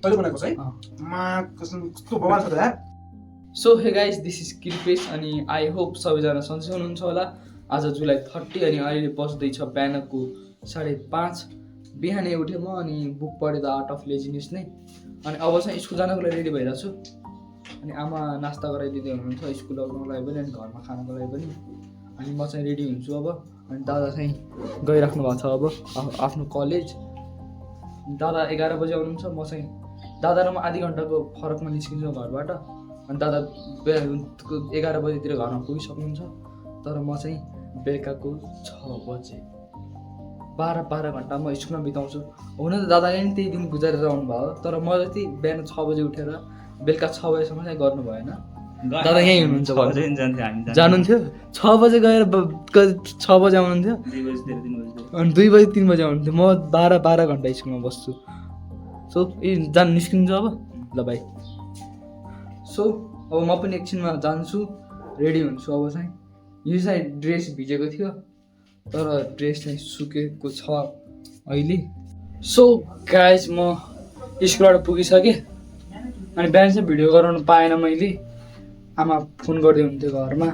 तैँले बनाएको छ है मा कसम कस्तो बवाल छ त यार। So hey guys this is Kripesh अनि आई होप सबैजना सन्चै हुनुहुन्छ होला। आज जुलाई 30 अनि अहिले बस्दैछ बिहानको 5:30। बिहानै उठेँ म अनि बुक पढेँ द आर्ट अफ लेजिनेस नै। अनि अब चाहिँ स्कुल जानको लागि रेडी भइरहेको छु। अनि आमा नास्ता गराइदिँदै हुनुहुन्छ स्कुल आउनुको लागि पनि अनि घरमा खानको लागि पनि। अनि म चाहिँ रेडी हुन्छु अब। अनि दादा चाहिँ गइराख्नु भएको छ अब आफ्नो कलेज। दादा 11 बजे आउनुहुन्छ। म चाहिँ दादा र म आधी घन्टाको फरकमा निस्किन्छौँ घरबाट। अनि दादा 11 बजेतिर घरमा पुगिसक्नुहुन्छ। तर म चाहिँ बेलुकाको 6 बजे 12 घन्टा म स्कुलमा बिताउँछु। हुन त दादाले नि त्यही दिन गुजारेर आउनुभयो, तर म जति बिहान 6 बजे उठेर बेलुका 6 बजेसम्म चाहिँ गर्नु भएन। दादा यहीँ हुनुहुन्छ जानुहुन्थ्यो 6 बजे गएर 6 बजे आउनुहुन्थ्यो अनि 2 बजे 3 बजे आउनुहुन्थ्यो। म 12 घन्टा स्कुलमा बस्छु। सो निस्किन्छ अब ल भाइ। सो अब म पनि एकछिनमा जान्छु, रेडी हुन्छु। अब चाहिँ यो चाहिँ ड्रेस भिजेको थियो तर ड्रेस चाहिँ सुकेको छ अहिले। सो गाइज म स्कुलबाट पुगिसकेँ। अनि बिहान चाहिँ भिडियो गराउनु पाएन मैले। आमा फोन गर्दै हुन्थ्यो घरमा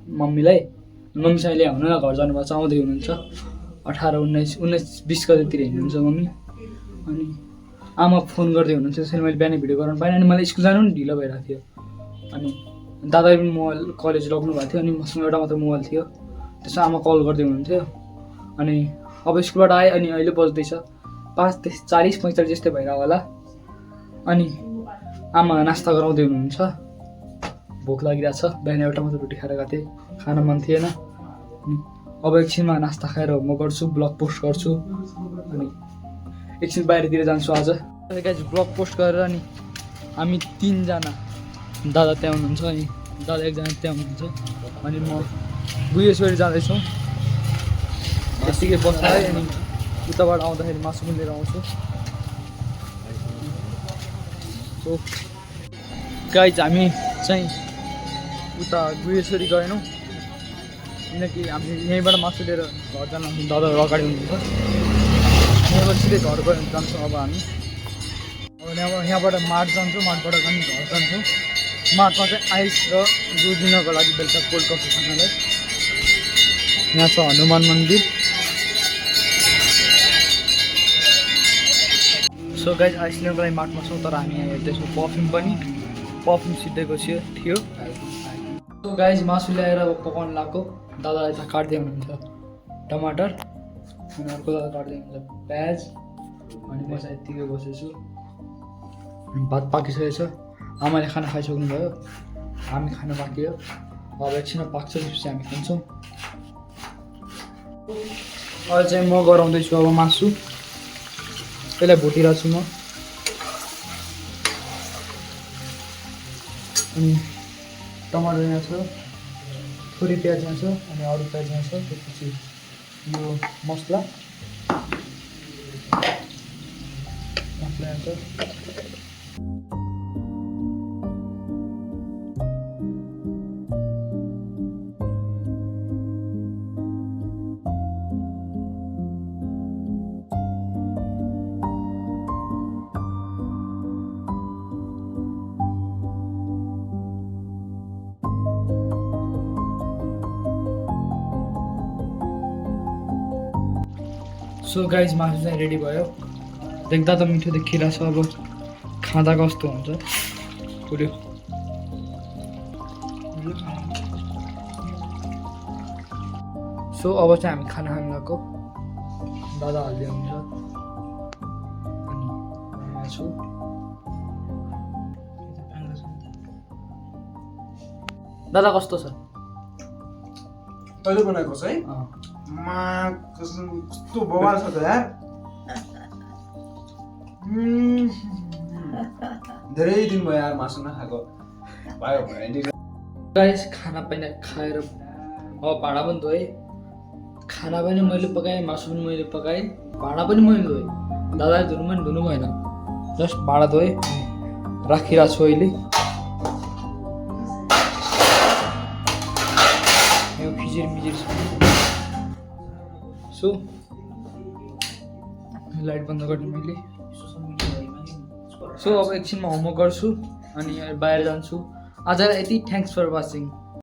मम्मीलाई। मम्मी चाहिँ अहिले हुनु न घर जानुभएको छ, आउँदै हुनुहुन्छ 18, 19, 20 गतितिर हिँड्नुहुन्छ मम्मी। अनि आमा फोन गर्दै हुनुहुन्छ, त्यसैले मैले बिहानै भिडियो गराउनु पाएन। अनि मलाई स्कुल जानु पनि ढिलो भइरहेको थियो। अनि दादाले पनि मोबाइल कलेज लग्नु भएको थियो अनि मसँग एउटा मात्र मोबाइल थियो। त्यसमा आमा कल गर्दै हुनुहुन्थ्यो। अनि अब स्कुलबाट आएँ अनि अहिले बज्दैछ 5:40-45 जस्तै भइरहेको होला। अनि आमा नास्ता गराउँदै हुनुहुन्छ। भोक लागिरहेछ। बिहान एउटा मात्र रोटी खाएर गएको थिएँ, खान मन थिएन। अनि अब एकछिनमा नास्ता खाएर म गर्छु, ब्लग पोस्ट गर्छु। अनि एकछिन बाहिरतिर जान्छु आज। ब्लग पोस्ट गरेर अनि हामी 3 जना, दादा त्यहाँ हुनुहुन्छ अनि दादा 1 जना त्यहाँ हुनुहुन्छ। अनि म गुहेश्वरी जाँदैछौँ। यतिकै बस्दा अनि उताबाट आउँदाखेरि मासु पनि लिएर आउँछु। सो गाइज हामी चाहिँ उता गुहेश्वरी गएनौँ किनकि हामी यहीँबाट मासु लिएर घर जानु दादाहरू अगाडि हुनुहुन्छ। यहाँबाट सिधै घर गएर जान्छौँ अब हामी। अब यहाँबाट मार्ट जान्छौँ, मार्टबाट पनि घर जान्छौँ। मार्टमा चाहिँ आइस र दुध दिनको लागि बेलुका कोल्ड कफी खानालाई। यहाँ छ हनुमान मन्दिर। सो गाइज आइस लिनको लागि मार्टमा छौँ, तर हामी यहाँ हेर्दैछौँ पर्फ्युम सिद्धेको थियो। सो गाइज मासु ल्याएर अब पकाउनु लाग्यो। दादा यता काट्दै हुनुहुन्छ टमाटर अनि अर्को दादा काट्दै हुनुहुन्छ प्याज। अनि म चाहिँ यत्तिकै बसेछु। भात पाकिसकेको छ। आमाले खाना खाइसक्नु भयो, हामी खाना बाँकी हो। अब एकछिनमा पाक्छ, त्यसपछि हामी खान्छौँ। अहिले चाहिँ म गराउँदैछु अब मासु। त्यसलाई भुटिरहेको छु म। अनि टमाटर यहाँ छ, थोरै प्याज यहाँ छ अनि अरू प्याज यहाँ छ। त्यसपछि यो मसला यहाँ छ। सो गाइज मासु चाहिँ रेडी भयो। देख्दा त मिठो देखिरहेछ, अब खाँदा कस्तो हुन्छ पुऱ्यो। सो अब चाहिँ हामी खाना खानु लाग्यो। दादा हाल्दै हुन्छ अनि यहाँ छु। दादा कस्तो छ? तैँले बनाएको छ है मा कसम कस्तो बवाल छ त यार। धेरै दिन भयो यार मासु नखाएको। भयो गाइस खाना पानी खाएर अब भाँडा पनि धोएँ। खाना पनि मैले पकाएँ, मासु पनि मैले पकाएँ, भाँडा पनि मैले धोएँ। दादाले धुनु भएन, जस्ट भाँडा धोएँ राखिरहेको छु अहिले। खिचिर सो लाइट बन्द गर्ने मैले। सो अब एकछिनमा होमवर्क गर्छु अनि बाहिर जान्छु आजलाई यति थ्याङ्क्स फर वाचिङ